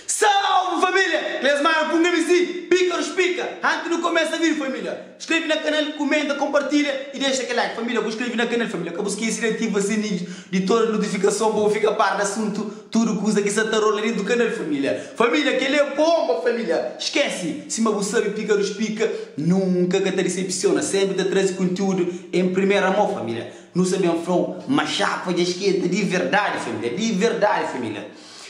Salve família! Klesmar Punga MC, Pícaros Pica! Antes nu começa vídeo família, inscreve na canal, comenta, compartilha e deixa aquele like família, bu inscreve na canal família, ka bu esquece de ativa sininho de toda notificação pa bu fica par de assunto tudo kuza ki sa ta rola dentro canal família. Família keli é bomba família, esquece, sima bu sabe Pícaros Pica nunca ka ta decepciona, sempre ta traze conteúdo em primeira mão família. Nu sa ben flau ma chapa dja esquenta di verdade família, di verdade família.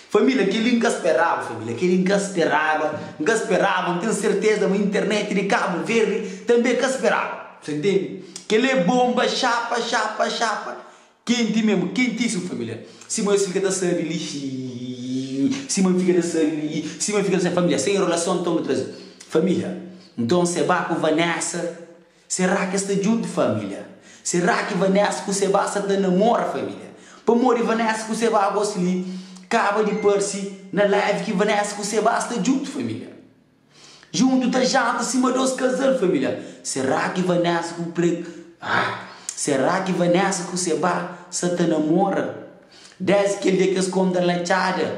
Família, kel-li N ka speraba, família, kel-li N ka speraba, N ka speraba, N ten serteza ma internet di Kabu Verdi tanbe ka speraba, sa ntende? Kel-li é bonba, xapa, xapa, xapa, kenti memu, kentísimu, família. Sima nhos fika ta sabe li, xii, sima N fika ta sabe li, sima N fika ta sabe, família, sen enrolason, nton nu traze, família, nton Sebah ku Vanessa. Será ki es sta djuntu família? Será ki Vanessa ku Seba sa ta namora família? Pamodi Vanessa ku Seba gosi li kaba di parse na live ki Vanessa ku Seba sta djuntu família. Djuntu ta janta sima dos kazal família. Será ki Vanessa ku pre ah será ki Vanessa ku Seba sa ta namora? Desdi kel dia ki es kontra na txada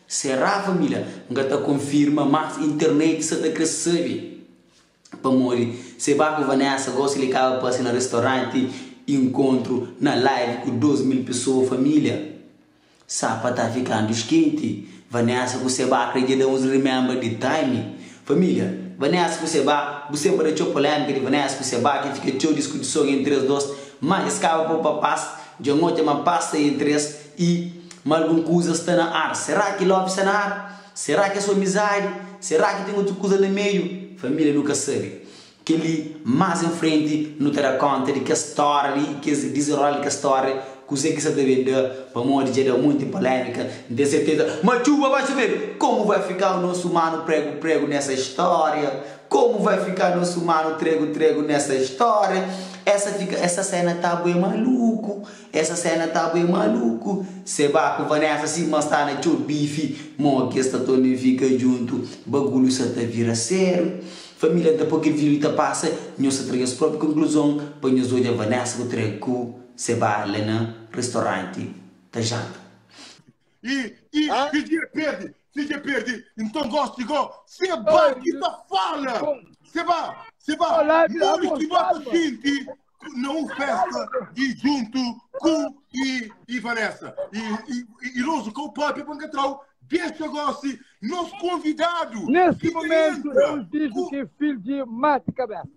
será família? N ka ta konfirma mas internet sa ta kre sabe. Pamodi Seba ku Vanessa gosi li kaba pase na restauranti inkontru na live ku 2000 pessoa familia sapa ta fikandu skenti Vanessa ku Seba kre dja da uns remember di time familia Vanessa ku Seba bu senpra da txeu polemika di Vanessa ku Seba ki fika txeu diskutison entri es dos ma es kaba po pa pas dja N odja ma pas sta entri es i ma algun kuza sta na ar sera ki love sta na ar? Será ki é so amizadi? Será ki ten otu kuza na meiu? Família nu ka sabe. Kel-li, más en frenti, nu ta da kónta di kes stória li, kes dizenrola di kes stória, kuzê ki sa ta ben da, pamodi dja da monti polémika. N ten serteza ma txuba ba txubedu! Como vai ficar o nosso mano prego prego nessa história? Como vai ficar nosso mano trego trego nessa história? Essa fica, essa cena tá bué maluku. Essa cena ta bem maluku Seba ku Vanessa sima sta na txeu bifi Mo ki es ta tonifica djuntu Bagulho sa ta vira sério Família ta poi kel vídeo li ta pasa Nhos ta tra nhos própi konkluzon Pa nhos odja Vanessa ku Treg ku Seba la na restauranti ta janta. I, i, Ah? si dje perde, si dje perde, nton gosi go, Seba ki ta fala! Seba, Seba, Olá, modi ki bo ta calma. sinti na un festa i juntu ku i, i Vanessa? I, i, i, i Roso, ka u papia pa N ka trau, dexa gosi nos konvidadu Nesse ki ta momento, entra eu exijo ku que filho de mate cabeça.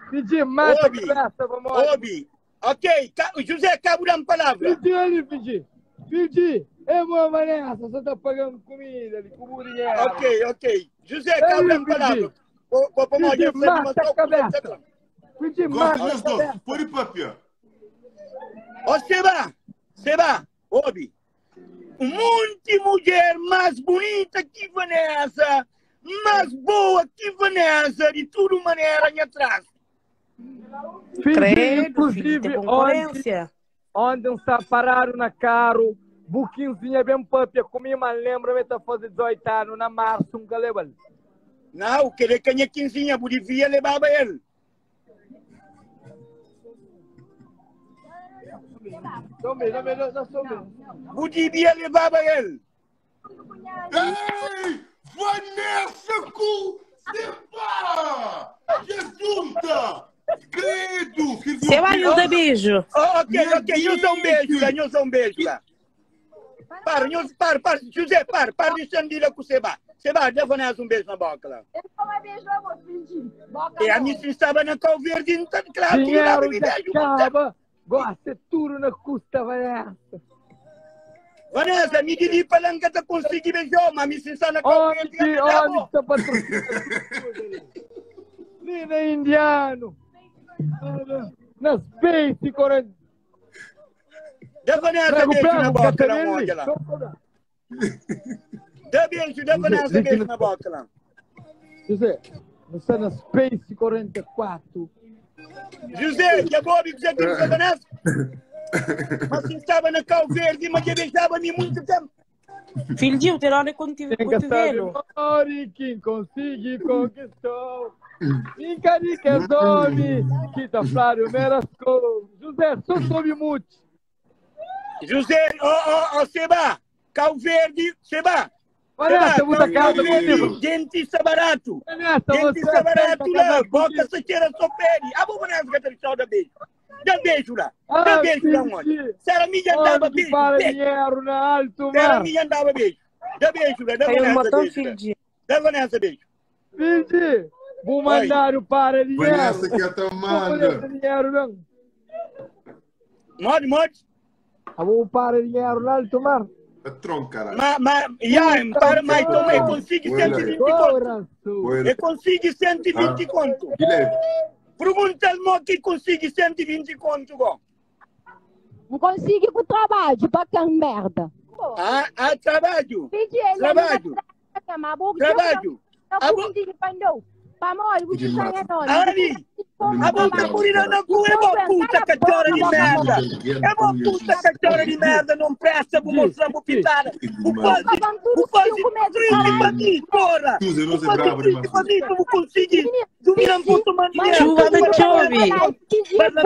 Filho de mate Obi, cabeça, vamos lá. obi. Ok, ka, José, ka bu da-m palavra. Fidji ali, Fidji. Fidji, é boa Vanessa, você tá pagando comida ali, com o dinheiro. Ok, ok. José, ka bu Ei, da-m palavra. Fidji. Po, po, pamodi Fidji, el sabe ma mata só a ku el ta cabeça. tra. Fidji, Gosi mata a nhos dos, cabeça. pode papia. Ó, Seba, Seba, obi. Um monte de mulher mais bonita que Vanessa, mais boa que Vanessa, de tudo maneira, minha atrás. Fidji, Credo, filho, tem inclusive, ontem, concorrência. ontem está parado na carro, buquinzinha bem papia, comi, mas lembra-me, tá fazendo 18 anos, na março, um calebal. Não, querer que a minha quinzinha, bu devia levava ele. Tome, tome, não, tome. Bu devia levava ele. Ei! Vanessa com Seba! Que junta! Credo! Que Seba, nos dá beijo. Oh, ok, Minha ok, nós dá um beijo lá, nós dá um beijo lá. Para, nós, para, para, José, para, para de sandila com Seba. Seba, dá Vanessa um beijo na boca lá. Ele fala beijo a você, Fidji. Boca E a não. mim se estava na Cabo Verde, então, claro que não dava Dinheiro me já beijo. acaba, gosta tudo na custa, Vanessa. Vanessa, me dili palanca tá conseguir beijar, mas me se está na Cabo Homem Verde, de eu me homem dava. que tá patrocinando tudo ali. Lina Indiano. Na Space 40. Dá Vanessa Prego, beijo na prego, boca lá, Catarina. olha lá. Dá beijo, dá Vanessa beijo na boca lá. José, você está na Space 44. José, que é bobo que você tem com Vanessa? Mas se estava na Cabo Verde, mas já beijava-me muito tempo. Filho de, ter hora quando tive Quem sabe cotovelo. more, quem consegue conquistou. Encarica é homem, que tá Flávio Merasco. José, só soube muito. José, ó, ó, ó, Seba, Cabo Verde, Seba. Vanessa, Seba, bu ta casa Cabo comigo? dentista barato. Vanessa, você Dentista aceita barato lá, casar boca comigo? se cheira só pede. A boa Vanessa que te dá beijo. Dá beijo lá. Dá Ah, beijo lá, onde? Fiji, Será me andava homem que beijo, para beijo. dinheiro na alto Será mar. me andava beijo. Dá beijo lá, dá Caiu Vanessa matão, beijo lá. filho. Dá Vanessa beijo. Fiji, vou Oi. mandar o para dinheiro. Vanessa que a Vou manda. fazer dinheiro não. Morde, morde. Ah, vou para dinheiro na alto mar. A tronco, caralho. Ma, ma, ya, para mais, toma, eu consigo Olha. 120 conto. Porra, sua. Olha. Eu consigo 120 conto. Guilherme. Pergunta al mo que consigo 120 conto, go. Não consigo com o trabalho, bacana, merda. Ah, ah, trabalho. Fiji, ele Trabalho. Trabalho. Ali, a boca purina na cu é uma puta cachorra de merda. É uma puta cachorra de merda, não presta, vou mostrar, vou pitar. O fazer, o fazer triste pra mim, porra. O fazer triste pra mim, como conseguir. Dominar um pouco mais dinheiro. Chuva de chove. Merda,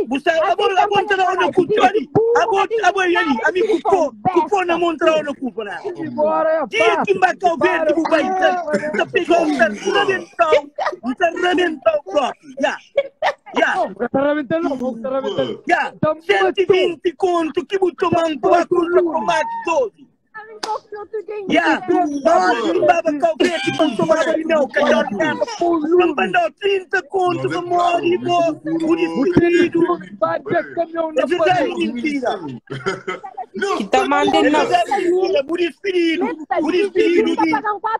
Você agora agora tá na cu, ali. Agora agora ali, amigo, cupom, cupom na mão tá na cu, né? Embora é Dia que fácil. vai o verde, o vai tá pegou, tá arrebentado, tá arrebentado o próprio. Já. Já. Não, tá arrebentando, não, tá arrebentando. Já. Tá muito. 120 conto que botou manco a curva com mais 12. Já. Olha, baba calvete, passou mais ali não, cachorro de merda. Não mandou 30 conto, que morre, o despedido. Bate caminhão É na verdade, parede. mentira. Que tá É mandando. verdade, mentira. O despedido, o despedido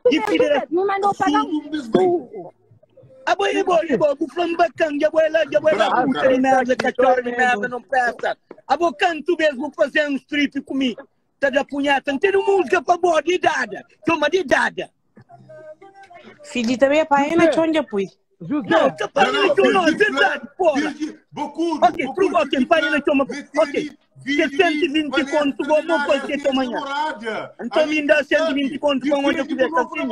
de federação. Me mandou pagar um Ah, boi, boi, boi, o flam bacana, já boi lá, já boi lá, Bravo, puta cara. de merda, cachorro de merda, não presta. Ah, boi, canto mesmo, fazer um strip comigo. Tá da punheta, não tem música pra boa, de dada. Toma de dada. Filho também é pai, na chonja pui. José, Não, tá parando de não, é verdade, porra. Bocudo. Ok, ok, pai, não toma. Ok, que 120 conto, vou não pode ter amanhã. Então me dá 120 conto para onde eu quiser, calcinha.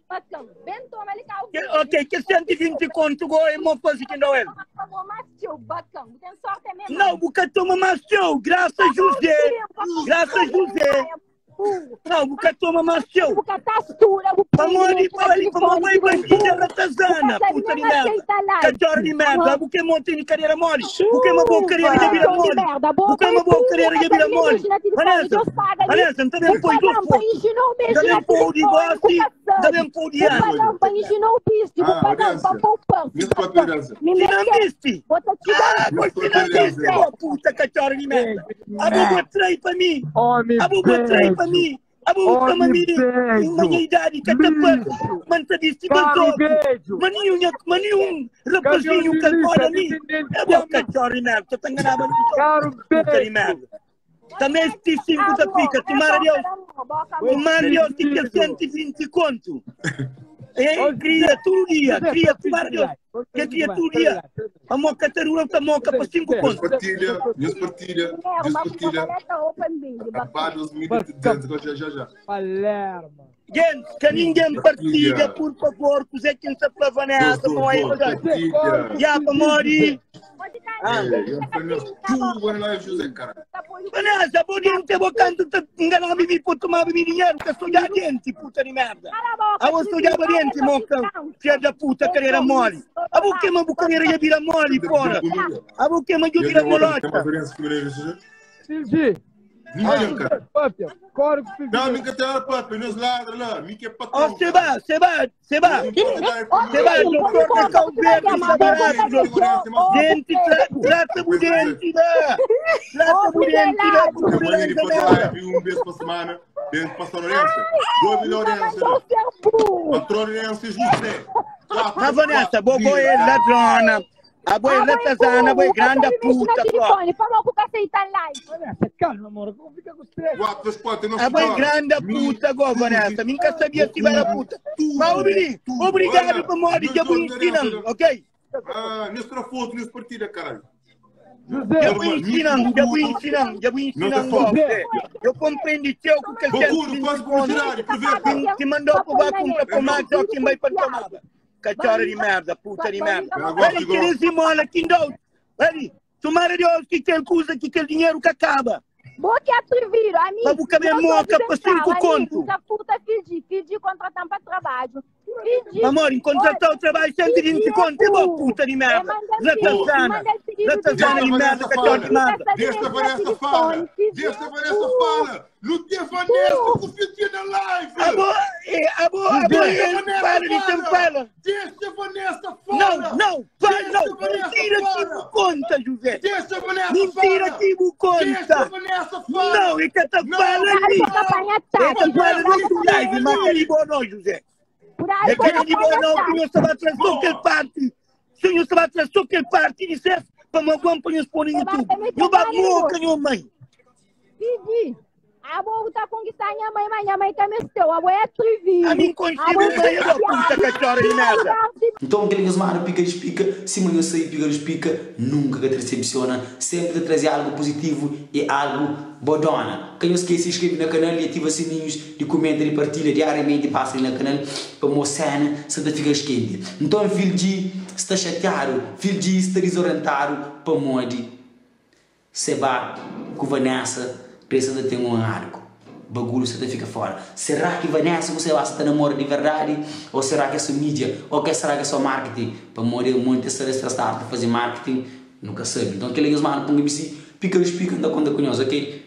bacana. Bem, toma ali, cá, Ok, que 120 conto, go, eu vou fazer que não é. Bacana. Tem sorte mesmo. Não, porque toma mais teu, graças a José. Graças a José. Não, porque toma mais teu. Porque tá stura, o Pamori, pamori, pamori, bandida ratazana, puta de merda. Cachorro de merda, porque monte de carreira mole. Porque uma boa carreira de vira mole. Porque uma boa carreira de vira mole. Vanessa, Vanessa, não também põe dois pontos. Também põe de gosto, também põe de ano. Finalmente! Ah, pois finalmente, boa puta cachorro de merda. A boa trai pra mim. Homem A boa trai pra mim. A boa pra Homem mim. beijo. Minha idade, que até Lixo. manta de se Carro beijo. Maninho, maninho, rapazinho Caminhão que de olha a lixo, mim. dependente É boa de cachorro de merda. Tô enganado. Caro Puta de beijo. merda. Também este 5 da pica, tomara Deus. Tomara Deus que tem 120 conto. É, cria todo dia, cria, tomara Deus. Que cria todo dia. A moca tarura, a moca para 5 conto. Partilha, news partilha, news partilha. Apaga 2023, já, já, já. Palermo. Gente, que ninguém partilha, por favor, que é quem se plava nessa, não é verdade. Partilha. Já, para morrer. Tu, boa live, José, cara. Vanessa, bom dia, não te vou canto, te enganar me por tomar me dinheiro, que sou já dente, puta de merda. A vou sou já dente, moca, filha da puta, carreira mole. A vou queimar a carreira já vira mole, porra. A vou queimar já vira molota. Silvi, Ninguém, cara. Papia, código Silvi. Não, minha terra, papi, nos ladra lá, minha patrão. Ó, Seba, Seba, Seba. Seba, doutor de Cabo Verde, barato. Gente, trata o dente, né? Trata o dente, né? Amanhã depois da live, um vez por semana, dentro para Lourenço. Dois Lourenço. Patrão Lourenço José. Mas Vanessa, boa boa é ladrona. A boa é latazana, a boa é grande puta, pô. Vanessa, calma, amor, não fica com estresse. 4, 4, A boa é grande puta, go, Vanessa. Nunca sabia se era puta. Mas, obri, obrigado por morrer que eu vou ensinando, ok? Ah, nesta foto, nesta partida, caralho. José, Eu vou ensinando, eu vou ensinando, eu vou ensinando. Eu compreendi teu que ele Bocudo, faz publicidade, aproveita. Te mandou para comprar pomada, só quem vai para tomar. Cachorro de merda, puta de merda. Olha que eles mola, que dá. Olha, Tomara Deus ki kel kuza, ki kel dinheru ka kaba. Bo ki é atrevido, ami. Pa bu ka ben Deus moka pa abençoa, 5 ami. kontu. Nta furta fidji, fidji contratam pa trabadju. Fidji. Amor, contratar o trabalho 120 Fidji é conto, é boa burro. puta de É merda. manda pedido, Ratazana. manda pedido de Ratazana de Deixa a merda, Vanessa cachorro de fala. merda. Deixa a Vanessa fala. Deixa a Vanessa fala. Não tem Vanessa com o Fidji na live. Abo, é, abo, abo, Deixa a ele Vanessa para de fala. fala. Deixa a Vanessa fala. Não, não, vai, Deixa não. a Vanessa Mentira que fala. bu conta, José. Deixa a Vanessa Mentira fala. que bu Deixa a conta. Vanessa fala. Não, é que tá Não. fala ali. É que fala no live, mas é de bom não, José. Por aí É que é de bom não, que o senhor estava atrás só aquele parte. O senhor estava atrás só aquele parte e dissesse para me acompanhar pôr no YouTube. Eu babu, que minha mãe. Fidji. A boa tá conquistar minha mãe, mas minha mãe também teu. A boa é atrevido. A mim conheci minha mãe, eu puta cachorra de merda. Então aquele que os pica despica, se manhã sair pica despica, nunca que te decepciona, sempre te trazer algo positivo e algo bodona. Quem não esquece, se inscreve no canal e ativa sininhos de comenta e partilha diariamente, passa ali no canal para mostrar se te fica quente. Então filho de está chateado, filho de está desorientado para modi. Seba com Vanessa precisa ter um arco. Bagulho você fica fora. Será que Vanessa você vai estar namoro de verdade? Ou será que é só mídia? Ou que será que é só marketing? Para morrer muito essa essa arte de fazer marketing, nunca sabe. Então aquele que os mano põe MC, pica os pica, anda conta com nós, ok?